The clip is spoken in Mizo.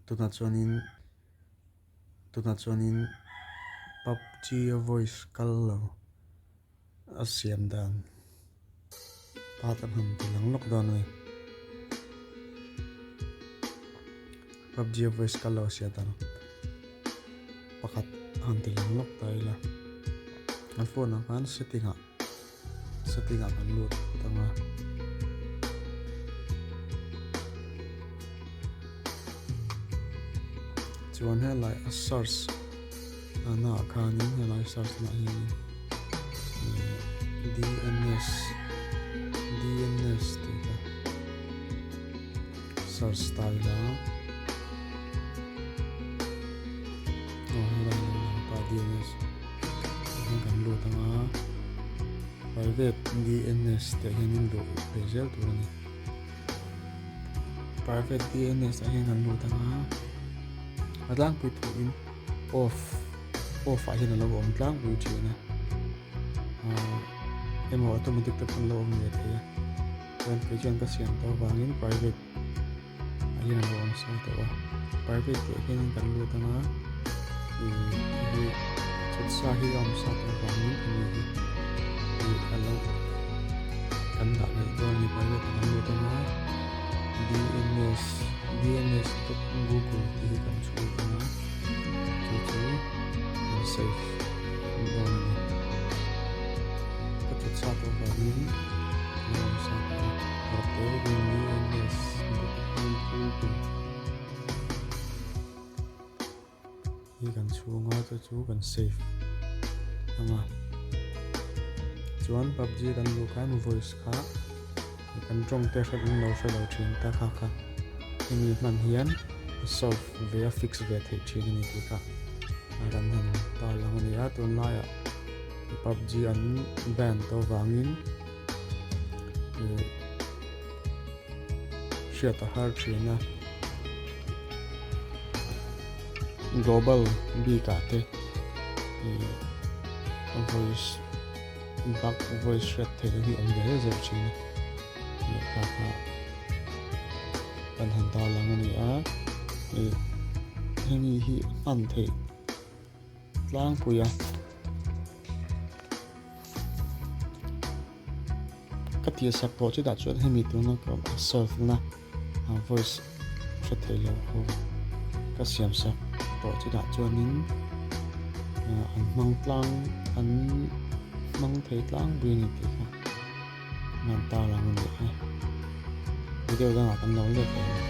Tunah chuanin tunah chuanin pubg a voice kal lo a siam dan part an han ti lang lawk dawn a ni. Pubg a voice kal lo a siam dan pakhat a han ti lang lawk ta ila an phone ah khan setting ah Setting ah kan lut phawt ang a. Chuan helai a search na ah khanin helai search na hianin DNS DNS tih kha search ta ila aw helai lo lang ta DNS tah hian kan lut ang a. Private DNS tih hian in luh ve zel tur a ni. Private DNS ah hian kan lut ang a, a tlangpui thuin off off ah hian a lo awm tlangpui thin a, ah emaw automatic te pawh an lo awm ve thei a, chuan kei chuan ka siam tawh avangin private ah hian a lo awm sa tawh a, private tih ah hianin kan lut ang a, ih hei chhut sa hi a awm sa tawh avangin hemi hi ih a lo kan dah leh dawn a ni private ah kan lut ang a, dns dns dot google tih hi kan chhut ang a, chu chu kan save dawn a ni, ka chhut sa tawh avangin a lo awm sa tawh a. Hi kan chhunga chu chu kan save anga chuan pubg kan luh khan voice kha kan tawng te hre in lo hre lo thin ta kha kha hemi hman hian a solve ve a fix ve theih thin a ni tih kha a kan han tarlang a ni a tunlaiah pubg an ban tawh vangin. Hriat a har thin a, global bik ah te ih voice bug voice hriat theih hi awm ve zeuh thin a, lehkha kha kan han tarlang a ni a, ih hemi hi hman theih tlangpui a. Ka tih sak tawh chutah chuan hemi tuna ka solve na voice hre thei lo ho ka siam sak tawh chutah chuanin an hmang tlang an hmang thei tlangpui a ni tih kha an han tarlang a ni a video dangah kan lo let leh ang.